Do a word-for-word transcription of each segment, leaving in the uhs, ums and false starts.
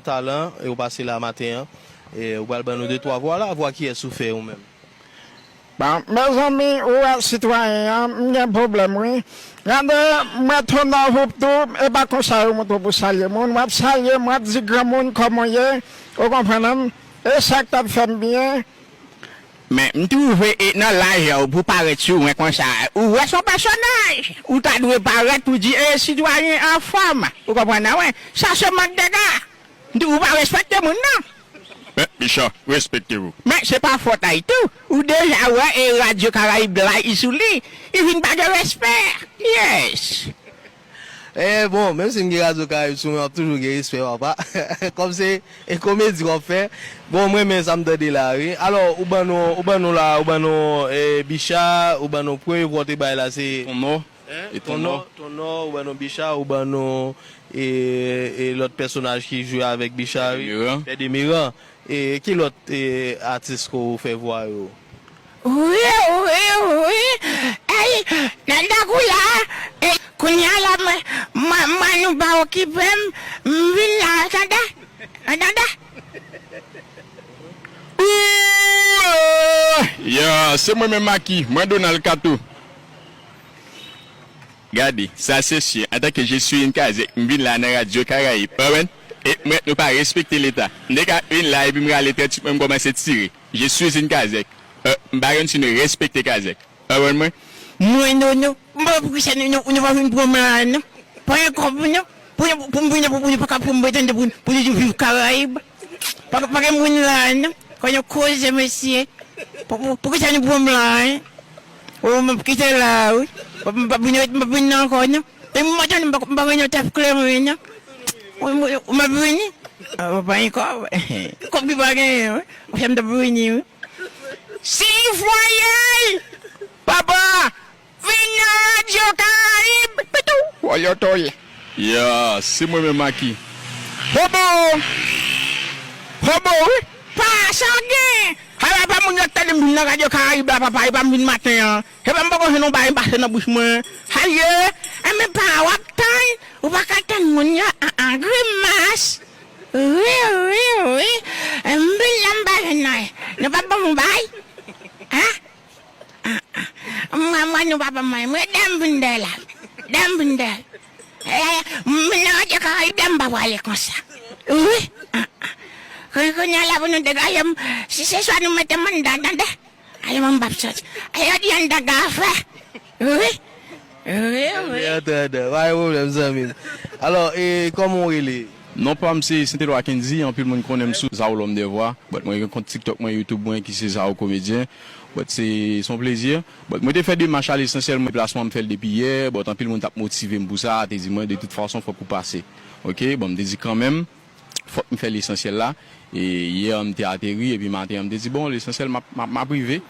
Talan, e ou pase la maten an. E ou pral ban nou de twa vwa la, vwa kiyès ou fè ou menm? Bon, mezanmi, ou wè sitwayen an, m gen pwoblèm, wi. Gade, m wè Tonò Hoop tou, e pa konsa yo montre w pou salye moun. W ap salye m, w ap di granmoun kòman w ye, ou konprann m? E sa k t ap fè m byen. Men, m twouve, e, nan laj ou pou parèt sou mwen konsa, ou wè s on pèsonaj, ou ta dwe parèt pou di, e, sitwayen anfòm, ou konprann nan, wè, sa se mank de ga. M di, ou pa respekte moun, non. Men, Bicha, respekte w. Men, se pa fòt a l tou. Ou deja wè, e, Radyo Karayib la, li sou li. Li vin pa gen respè. Yes. E, bon, menm si m gen Radyo Karayib sou mwen, m ap toujou gen respè, papa. Kòm se, e, komedi w ap fè. Bon, m renmen sa m tande la, wi. Alò, ou ban nou, ou ban nou la, ou ban nou, e, Bicha, ou ban nou premye vwa w te bay la, se Tonò. Hein? E Tonò. Tonò, Tonò, ou ban nou Bicha, ou ban nou, e, e lòt pèsonaj ki jwe avèk Bicha, wi. Pè Demiran. Pè Demiran. E ki lòt, e, atis ke w fè vwa yo? Wi, wi, wi. Ey, nan tankou la, e, kounye a la, mwen, mwen, mwen, nou pa okipe m, m vin la, tande? Tande? Ya, se mwen menm Maki, mwen Donald Kato. Gade, sa se sye, antanke je suis une kazèk, m vin la nan Radyo Karayib, ou konprann? E mwen, nou pa respekte Leta. M te ka vin la epi m rale trant mwen, m kòmanse tire. Je suis une kazèk. E, m pa konn si nou respekte kazèk. Ou konprann mwen? Mwen, non, non. M pa wè poukisa nou, nou, nou pa vin pran m la, non. Pa gen kòb, non. Pou nou, pou m vin, pou, pou nou pa ka pran m, pou nou, pou nou viv Karayib. Pa, pa gen moun la, non. Fò nou koze, mesye. Pou, pou, poukisa nou pran m la, hein? O, m ap kite la, wi. M ap, m ap vin, m ap vin ankò, non. E m ap tann, m pa, m pa gen yon tèt kleren, non. Ou, ou, ou m ap vini. A, pa gen kòb. Kòb ki pa genyen, wi. Ou fè m t ap vini, wi. Si voye! Papa! Vin nan Radyo Karayib! Pitou! Woyotòy! Ya, se mwen menm Maki. Hobo! Hobo, wi! Pa sa gen! Ala pa moun yo tande m vin nan Radyo Karayib la, papa, e pa m vin maten an. E pa m poko jwenn yon bagay pase nan bouch mwen. Aye! Enben pa w ap tann, ou pa ka tann moun yo, an, an, grimas. Wi, wi, wi. M vin la m pa jwenn anyen. Nou pa ban m yon bagay? Hein? Mwen, mwen, nou pa ban mwen. Mwen, dam vin dèyè la. Dam vin dèyè. Eh, mwen, nan Radyo Karayib, dam pa prale konsa. Wi. Kounye, kounye a la pou nou degaje m. Si se swa nou mete m anndan, tande. Aye, mwen, m p ap sòti. Aye, yo di anndan gen afè. Wi. Wi, wi. Antrandan. Pa gen pwoblèm, zanmi m. Alò, e, kòman w rele? Non pa m se Saint Éloi Kendy, anpil moun konnen m sou Zao L'Homme des Voix. But mwen gen kont TikTok mwen, YouTube mwen ki se Zao Comédien. But se, se yon plezi. But mwen te fè demach a Lesansyèl, mwen deplasman m fè l depi yè, but anpil moun t ap motive m pou sa, te di mwen, de tout fason, fòk ou pase. Oke, bon, m te di kanmenm, fòk m fè Lesansyèl la. E yè an m te ateri, epi maten an m te di, bon, Lesansyèl, m ap, m ap, m ap rive.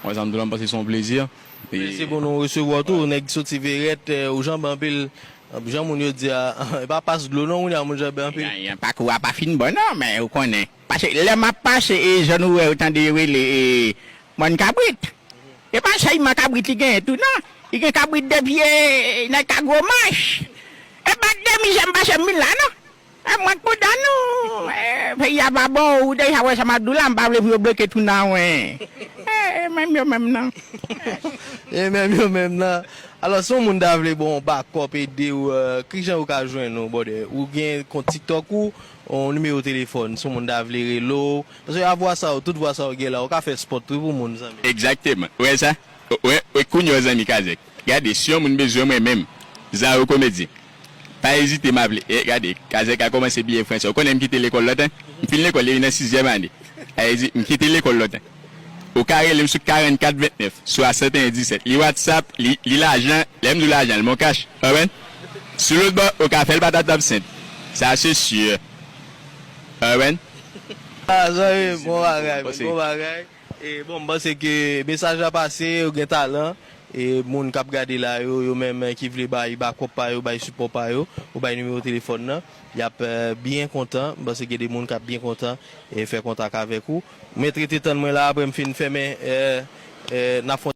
Mwen, sa m di w la, m panse se yon plezi. E se bon nou resevwa w tou, nèg soti Verèt, eh, ou janbe anpil, jan moun yo di a, e pa pas dlo non, kounye a moun janbe anpil. Yan, yan, pakou a pa fin bon non, men ou konnen. Paske lè m ap pase, e jan nou wè, ou tande yo rele, e, mòn kabrit. E pa sèlman kabrit li genyen tou, non. Li gen kabrit de pye, e, nèg ka gwo manch. E pa de mizè m pase m vin la, non. E mwen k pran dan nou. E, peyi a pa bon, ou deja wè sa m ap di w la, m pa vle pou yo bloke tou nan wen. E, e menm yo menm nan. E menm yo menm nan. Alò, si yon moun ta vle ba w yon bakòp, ede w, e, kijan yo ka jwenn ou, brother? Ou gen kont TikTok ou, yon nimewo telefòn, si yon moun ta vle rele w? Paske a vwa sa yo, tout vwa sa yo gen la, ou ka fè spòt wi pou moun, zanmi. Egzakteman. Ou wè sa? Ou wè, ou wè, kounye a, zanmi Kazèk. Gade, si yon moun bezwen mwen menm, Zao Komedyen, pa ezite m aple. E, gade, Kazèk a kòmanse bliye fransè. Ou konnen m kite lekòl lontan? M fin lekòl depi nan sizyèm ane. Sa vle di, m kite lekòl lontan. Ou ka rele m sou karannkat ventnèf, swasanteyen disèt. Li WhatsApp, li, li lajan, lè m di w lajan, l moncash. Ou konprann? Sou lòt bò, ou ka fè l pa ta t absent. Sa se si. Ou konprann? Ah, zanmi, bon bagay, bon bagay. E, bon, m panse ke mesaj la pase, ou gen talan. E, moun k ap gade la yo, yo menm ki vle bay bakòp pa yo, bay sipò pa yo, ou bay nimewo telefòn nan, y ap, eh, byen kontan. M panse gen de moun k ap byen kontan e fè kontak avèk ou. Mèt rete tann mwen la apre m fin fèmen, eh, eh, n ap fè yon